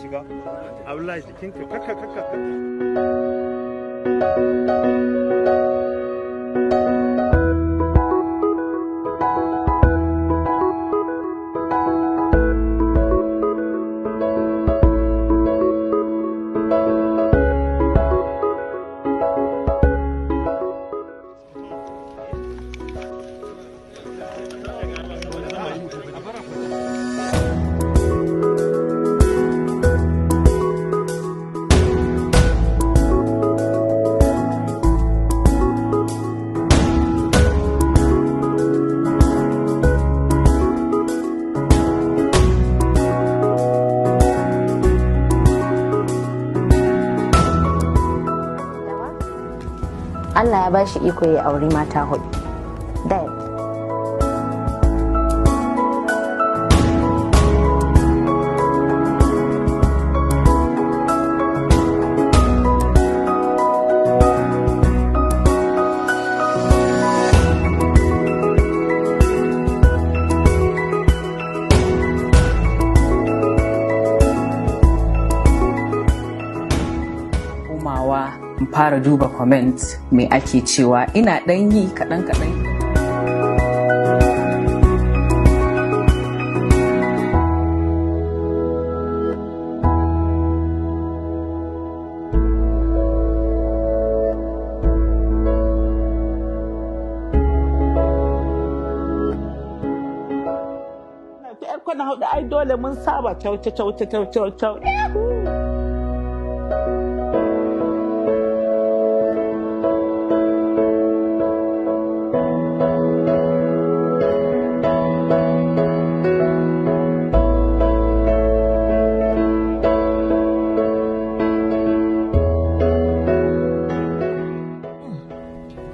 shiga. Abdullahi, jikinka kaka kaka kaka. Allah ya bashi iko ya auri mata hudu. Dad. Komawa in fara duba comment me ake cewa, ina ɗan yi kaɗan kaɗan. Yar kwana hudu, ai dole mun saba, cau cau cau cau cau.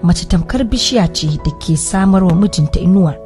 Mace tamkar bishiya ce da ke samar wa mijinta inuwa.